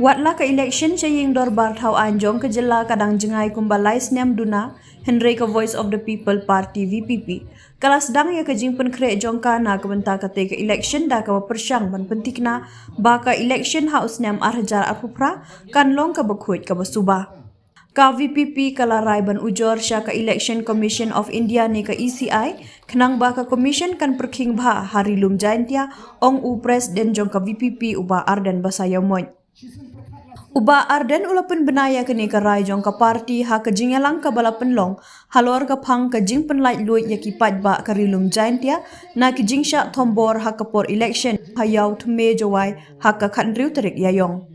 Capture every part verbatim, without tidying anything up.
Watla ka election sha ïing dorbar thaw aiñ jong ka jylla ka dang jngai kumba lai snem duna, hynrei ka Voice of the People Party, V P P, ka la sdang ïa ka jingpynkhreh jong ka na ka bynta kata ka election da kaba pyrshang ban pynthikna ba ka election ha u snem ar hajar arphew phra kan long kaba khuid kaba suba. Ka V P P ka la rai ban ujor sha ka Election Commission of India ne ka E C I, khnang ba ka Commission kan pyrkhing bha ha Ri Lum Jaintia, ong u President jong ka V P P u Bah Ardent Basaiawmoit. U Bah Ardent u la pynbna ïa kane ka rai jong ka party ha ka jingïalang kaba la pynlong halor ka phang ka jingpynlait luid ïa ki paidbah ka Ri Lum Jaintia na ki jingshah thombor ha ka por election ha ïaw thymme Jowai ha ka khathynriew tarik Ïaiong.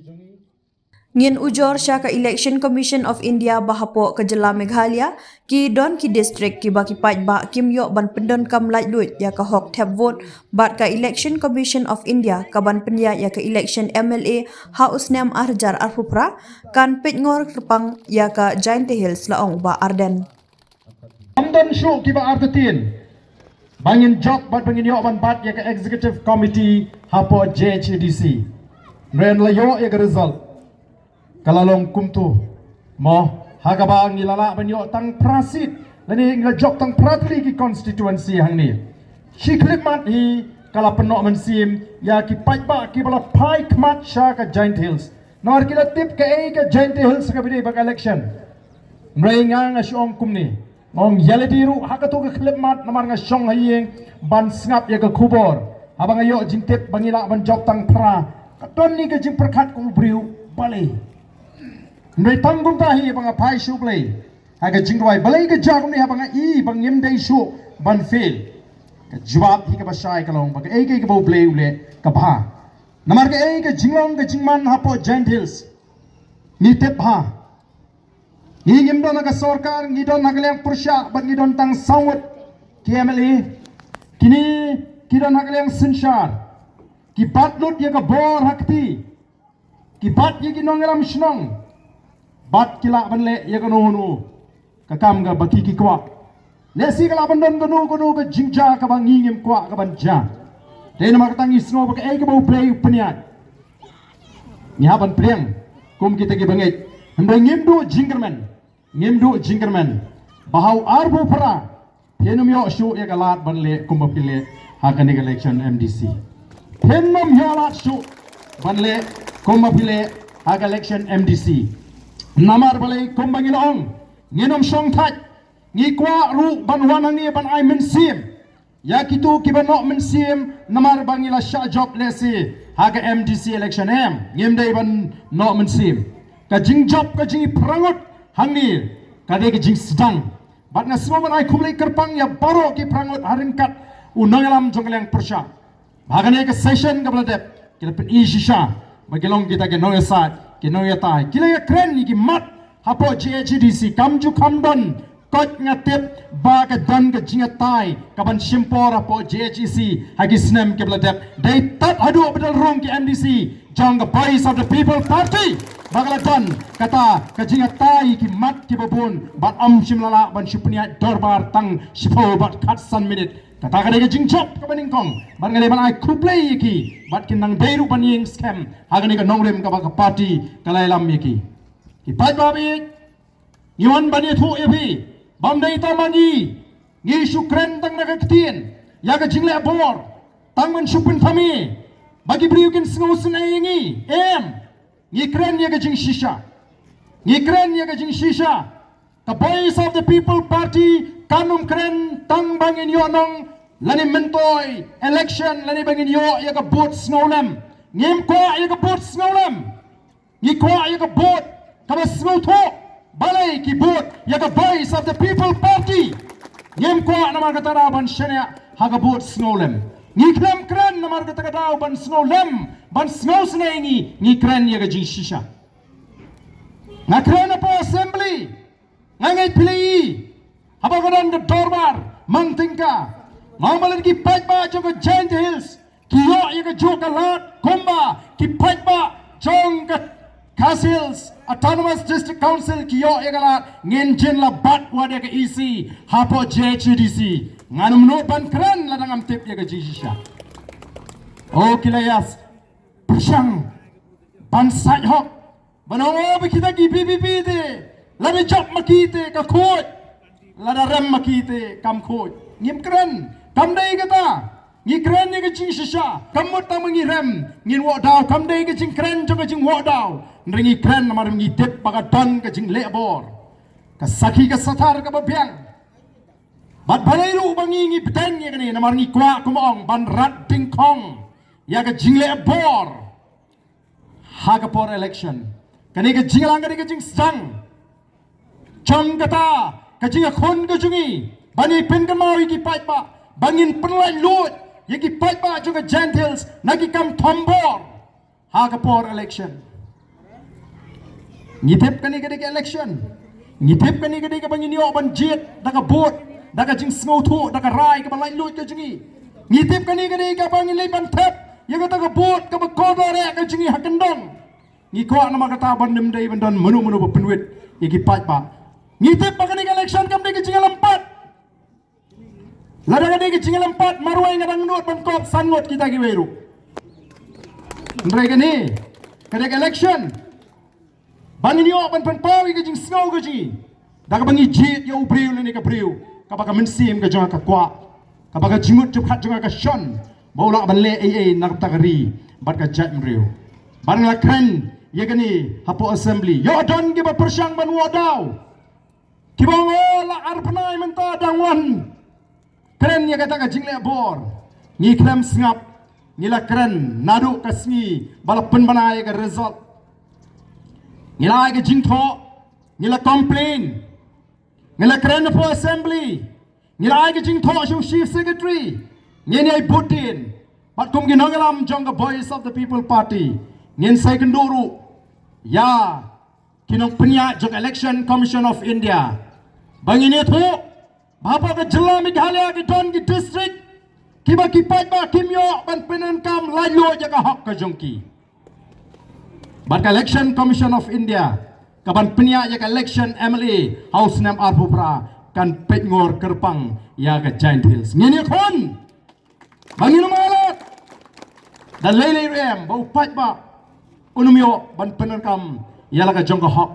Ngin ujor sha ka Election Commission of India ba hapoh ka jylla Meghalaya ki don ki district kiba ki paidbah kim ïoh ban pyndonkam laitluid ïa ka hok thep vote, bad ka Election Commission of India ka ban pynïaid ïa ka election M L A ha u snem ar hajar arphew phra kan peit ngor kyrpang ïa ka Jaintia Hills, la ong u Bah Ardent. Ym don shuh kiba artatien ba ngin jop bad ba ngin ïoh ban bat ïa ka Executive Committee hapoh J H A D C. Hynrei la ïoh ïa ka result, ka la long kumtu. Mo, ha kaba ngi la lah ban ïoh tang phra seat, lane ngi la jop tang phra tylli ki constituency hangne. Shi khyllipmat hi ka la pynnoh mynsiem ïa ki paidbah kiba la phai khmat sha ka Jaintia Hills. Namar ki la tip kaei ka Jaintia Hills kaba dei ba ka election. Hynrei nga, nga shu ong kumne. Nga ong ïa lade ruh ha kato ka khyllipmat namar nga shong ha ïing ban sngap ïa ka khubor. Haba nga ïoh jingtip ba ngi lah ban jop tang phra, ka don ni ka jingpyrkhat ka u briew, balei? Hynrei tang kumta hi ba nga phai sha U Blei ha ka jingduwai, balei ka jia kumne haba nga i ba ngim dei shuh ban fail. Ka jubab hi kaba shai ka long ba kaei kaei kaba U Blei u leh ka bha. Namar kaei ka jinglong ka jingman hapoh Jaintia Hills ngi tip bha. Ngi ngim don ha ka sorkar, ngi don ha ka liang pyrshah bad ngi don tang saw ngut ki M L A. Kine ki don ha ka liang synshar, ki bat lut ïa ka bor ha kti, ki bat ïa ki nongïalam shnong, bad ki lah ban leh ïa kano kano ka kam kaba ki ki kwah. Lehse ka lah ban don kano kano ka jingjia kaba ngi ngim kwah ka ban jia. Te namar kata ngi sngew ba kaei kaba U Blei u pynïaid, ngi hap ban pdiang kum kita kiba ngeit. Hynrei ngim duh jingkyrmen, ngim duh jingkyrmen ba ha u arphew phra phin ym ïoh shuh ïa ka lad ban leh kumba phi leh ha kane ka election M D C. Phin ym ïoh lad shuh ban leh kumba phi leh ha ka election M D C. Namar balei? Kumba ngi la ong, ngin ym shong thait. Ngi kwah ruh ban wan hangne ban ai mynsiem ïa kito kiba noh mynsiem namar ba ngi la shah jop lehse ha ka M D C election, em, ngim dei ban noh mynsiem. Ka jingjop ka jingïaphrang ngut hangne ka dei ka jingsdang. Bad nga sngew ban ai khublei kyrpang ïa baroh ki phrang ngut ha ryngkat u nongïalam jong ka liang pyrshah. Ha kane ka session kaba la dep ki la pyni shisha ba ki long kita ki nongïasaid, ki nongïatai, ki la ïakren ïa ki mat hapoh J H A D C. Kam ju kham don, koit nga tip ba ka don ka jingïatai ka ban shim por hapoh J H A D C ha ki snem kiba la dep. Dei tad haduh ba dal rung ki M D C jong ka Voice of the People Party ba ka la don kata ka jingïatai ïa ki mat kiba bun bad ym shym la lah ban shu pynïaid dorbar tang shiphew bad khatsan minit. Kata ka dei ka jingjop kaba nyngkong bad nga dei ban ai khublei ïa ki bad kin nang dei ruh ban ïeng skhem ha kane ka nongrim kaba ka party ka la ïalam ïa ki. Ki paidbah ba ïeit, ngi wan ban ïathuh ïa phi ba ym dei tang ma ngi ngi shu kren tang na ka ktien ïa ka jingleh bor tang ban shu pynthame ba ki briew kin sngewsynei ïa ngi, em. Ngi kren ïa ka jingshisha. Ngi kren ïa ka jingshisha. Ka Voice of the People Party kan ym kren tang ba ngin ïoh nong lane myntoi election lane ba ngin ïoh ïa ka vote sngewlem. Ngim kwah ïa ka vote sngewlem. Ngi kwah ïa ka vote kaba sngewthuh. Balei ki vote ïa ka Voice of the People Party? Ngim kwah namar kata ka daw ban shaniah ha ka vote sngewlem. Ngi khlem kren namar kata ka daw ban sngewlem, ban sngewsynei ïa ngi, ngi kren ïa ka jingshisha. Nga kren hapoh assembly, nga ngeit phi la i haba ka don ka dorbar mang tyngka. Nga ong ba lada ki paidbah jong ka Jaintia Hills ki ïoh ïa kajuh ka lad kumba ki paidbah jong ka Khasi Hills Autonomous District Council ki ïoh ïa ka lad, ngin jin la bat wat ïa ka E C hapoh J H A D C. Ngan ym nud ban kren lada ngam tip ïa ka jingshisha. O ki la ïas pyrshang Ban sait hok, ban ong, oh, ba kita ki VPP te, lada jop ma ki te ka khuid, lada rem ma ki te kam khuid. Ngim kren, kam dei kata. Ngi kren ïa ka jingshisha, kam mut tang ba ngi rem ngin wad daw, kam dei ka jingkren jong ka jingwad daw. Hynrei ngi kren namar ngi tip ba ka don ka jingleh bor. Ka sakhi ka sathar kaba biang. Bad balei ruh ba ngi ngi bteng ïa kane, namar ngi kwah, kumba ong, ban rat dyngkhong ïa ka jingleh bor ha ka por election. Kane ka jingïalang, kane ka jingsdang jong kata ka jingïakhun ka jong ngi, ban ïa pynkynmaw ïa ki paidbah ba ngin pynlait luid ïa ki paidbah jong ka Jaintia Hills na ki kam thombor ha ka por election. Ngi tip kane ka dei ka election. Ngi tip kane ka dei kaba ngin ïoh ban jied da ka vote, da ka jingsngewthuh, da ka rai kaba laitluid ka jong ngi. Ngi tip kane ka dei kaba ngin leit ban thep ïa kata ka vote kaba kordor eh ka jong ngi ha kyndong. Ngi kwah namar kata ban ym dei ban don mano mano ba pynwit ïa ki paidbah. Ngi tip ba kane ka election kam dei ka jingïalam pat. Lada ka dei ka jingïalam pat, marwei nga dang nud ban kop san ngut kita kiwei ruh. Hynrei kane ka dei ka election ba ngin ïoh ban pynpaw ïa ka jingsngew ka jong ngi da kaba ngi jied ïa u briew lane ka briew kaba ka mynsiem ka jong nga ka kwah, kaba ka jingmut jingpyrkhat jong nga ka shon ba u lah ban leh ei ei na ka bynta ka ri bad ka jaitbynriew. Bad nga la kren ïa kane hapoh assembly. Ïoh don kiba pyrshang ban wad daw, kiba ong, oh, la ar bnai mynta dang wan kren ïa kata ka jingleh bor. Ngi khlem sngap, ngi la kren naduh ka sngi ba la pynbna ïa ka result. Ngi la ai ka jingthoh, ngi la complain, ngi la kren hapoh assembly, ngi la ai ka jingthoh sha u chief secretary. Ngin ïai bud dien, bad kum ki nongïalam jong ka Voice of the People Party, ngin sa ïakynduh ruh ïa ki nongpynïaid jong Election Commission of India ba ngin ïathuh ba hapoh ka jylla Meghalaya ki don ki district kiba ki paidbah kim ïoh ban pyndonkam laitluid ïa ka hok ka jong ki. Bad ka Election Commission of India kaban pynïaid ïa ka election MLA ha u snem arphew phra kan peit ngor kyrpang ïa ka Jaintia Hills. Ngin ïakhun ba ngin ym ailad da lei lei ruh em ba u paidbah un ym ïoh ban pyndonkam ïa la ka jong ka hok